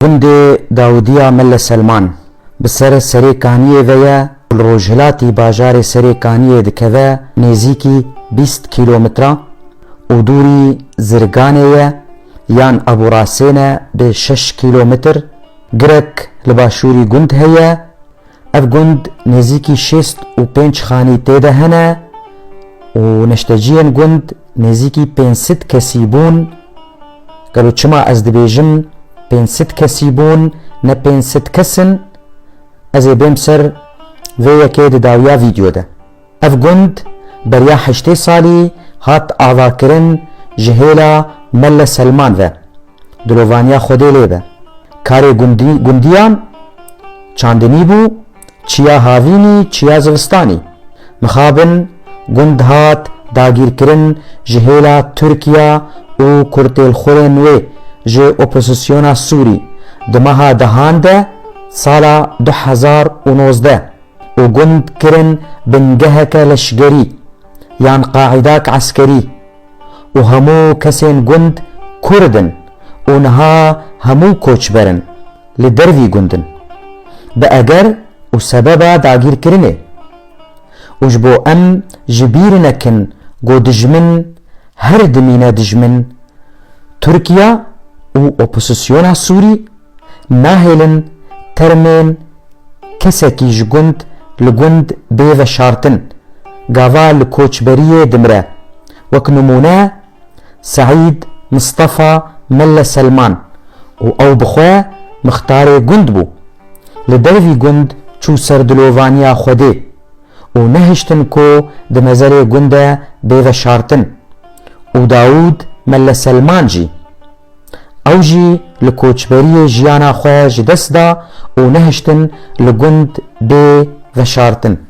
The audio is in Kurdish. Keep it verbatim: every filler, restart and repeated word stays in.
Gundê Dawdiya Melle Selman bi ser Serê Kaniyê ve ye, li rojhilatî bajarê Serê Kaniyê dikeve nêzîkî bîst kîlometre û dûrî Zirganê ye, yan Ebûrasê ne bi şeş kîlometr. Girek li başûrî gund heye. Ev gund nêzîkî şêst û pênc xanî tê de hene û neşteciyên gund nêzîkî pênc sed kesî bûn. Gelo çima ez dibêjim pênc sed kesî bûn, ne pênc sed kes in? Ez ê bêm ser vê yekê di dawiya vîdeo de. Ev gund beriya heştê salî hat avakirin ji hêla Melle Selman ve. Dilovaniya Xwedê lê be. Karê gundî-, gundiyan çandinî bû, çiya havînî, çiya zivistanî. Mixabin gund hat dagîrkirin ji hêla Tirkiya û kurtêlxurên wê ji opozîsyona Sûrî di meha dehan de sala du hezar û nozdeh û gund kirin bingeheke leşgerî yan qaîdak eskerî û hemû kesên gund Kurd in û niha hemû koçber in, li dervî gund in. Bi eger û sebeba dagîrkirinê û ji bo em ji bîr nekin ku dijmin her dimîne dijmin, Tirkiya û opozîsyona Sûrî nahêlin termên kesekî ji gund li gund bê veşartin, gava li koçberiyê dimire. Wek nimûne, Seîd Mistefa Melle Selman û ew bi xwe mixtarê gund bû. Li dervî gund çû ser dilovaniya Xwedê û nehiştin ku di mezerê gund de bê veşartin. Û Dawûd Melle Selman jî. Ew jî li koçberiyê jiyana xwe ji dest da û nehiştin li gund bê veşartin.